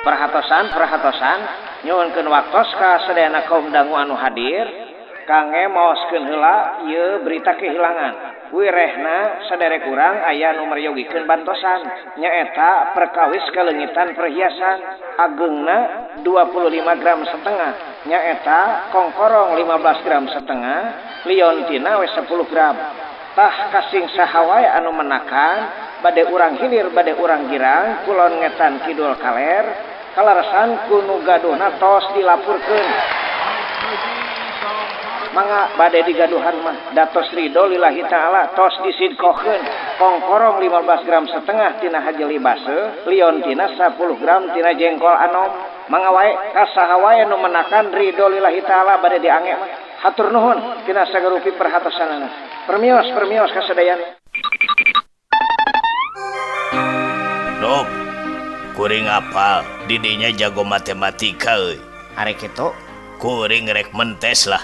Perhatosan perhatosan nyuhunkeun waktos ka sadayana kaum dangu anu hadir kangge maoskeun heula ieu berita kehilangan. Wirehna saderek urang aya nu meryogikeun bantosan nyaeta perkawis kaleungitan perhiasan ageungna 25 gram setengah nyaeta kongkorong 15 gram setengah liontina we 10 gram. Tah kasing saha wae anu menakan bade urang hilir bade urang girang kulon ngetan kidul kaler kalaresan ku nu gaduhna tos dilapurkeun. Mangga bade digaduhan mah datos ridho lillahi ta'ala tos disidkohkeun kongkorong 15 gram setengah tina hajeli baseuh liontina 10 gram tina jengkol anom. Mangga wae ka saha wae nu menakan ridho lillahi ta'ala bade diange mah. Hatur nuhun tina sagarupi perhatosanana. Permios permios kasadayana. Nob, kuring apal didinya jago matematika euy. Ari kitu kuring rek mentes lah.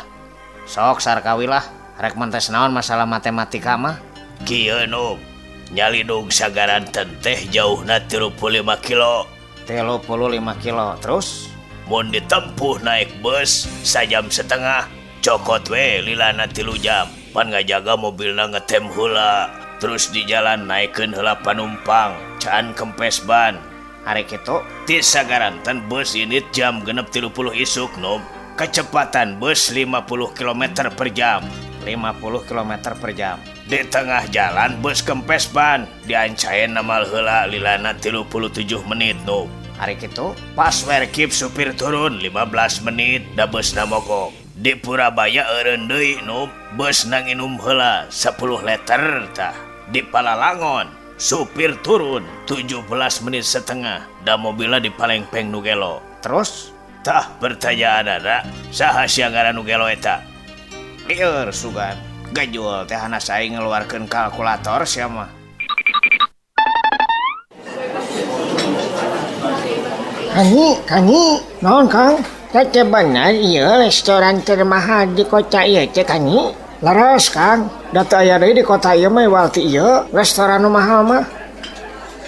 Sok sarkawi lah, rek mentes naon masalah matematika mah. Kieu Nob, nyalidug Sagaranten teh jauhna 35 kilo. 35 kilo, terus? Mun ditempuh naik bus sajam setengah, cokot we lilana 3 jam. Pan ngajaga mobilna ngetem heula, terus di jalan naikeun heula panumpang, can kempes ban. Ari kitu? Ti Sagaranten bus ini jam 6.30 isuk Nob. Kecepatan bus 50 km per jam. 50 km per jam. Di tengah jalan bus kempes ban, diancain namal heula lilana 37 menit Nob. Ari kitu? Pas werkip supir turun 15 menit da busna mogok. Di Purabaya eureun deui Nob, bus nginum heula 10 liter tah. Di Palalangon supir turun 17 menit setengah da mobilna dipalengpeng nu gelo. Terus? Tah pertanyaan ada, saha sia ngaran nu gelo eta? Lieur sugan, gajul teh hanas aing ngeluarkeun kalkulator sia mah. Kani, kani, naon Kang? Teh bener ieu restoran termahal di kota ieu teh kani? Leres Kang, da teu aya deui di kota ieu mah walti ieu restoran nu mahal mah.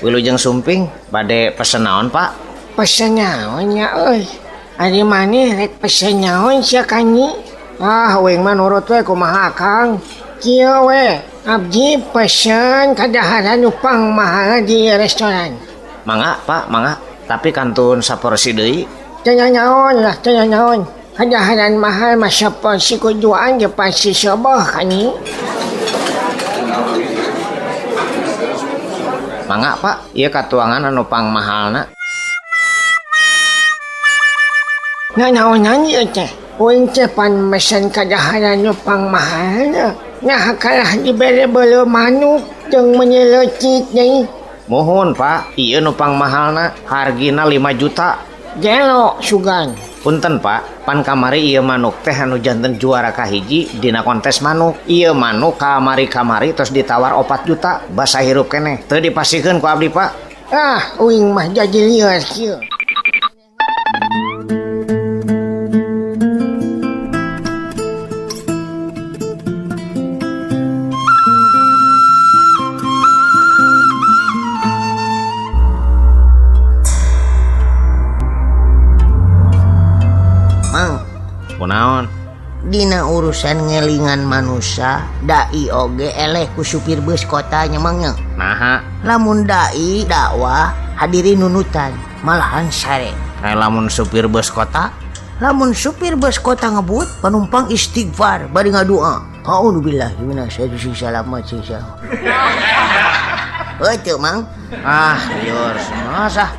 Wilujeng sumping, bade pesen naon Pak? Pesen naon nya euy? Ari maneh rek pesen naon sia kani? Ah, uing mah nurut we kumaha Kang. Kieu we, abdi pesen kadaharan nu pangmahal di restoran. Mangga Pak, mangga. Tapi kantun saporsi deui. Teu nyaon lah, teu nyaon. Kadaharan mahal mah saporsi kuduaan ge pasti soboh kani. Mangga Pak, ieu katuangan anu pangmahalna. Nah, naonan ieu teh? Uing teh pan mesen kadaharan nu pangmahalna. Nah, kalah dibere beuleu manuk jeung menyeleucik deui. Mohon Pak, ieu nu pangmahalna hargina 5 juta. Gelo sugan. Punten Pak, pan kamari ieu manuk teh anu janten juara kahiji dina kontes manuk. Ieu manuk kamari-kamari tos ditawar 4 juta, basa hirup keneh. Teu dipasihkeun ku abdi Pak. Ah, uing mah jadi lieur kieu. Kunaon? Dina urusan ngelingan manusia, dai oge eleh ku supir bus kotanya mangnya. Naha? Lamun dai dakwah hadirin nunutan, malahan sare. Lamun supir bus kota? Lamun supir bus kota ngebut, penumpang istighfar bari ngadua. A'udzubillahi minasyaitonir salamat sing. Heuh teu mang? Ah, lieur masa.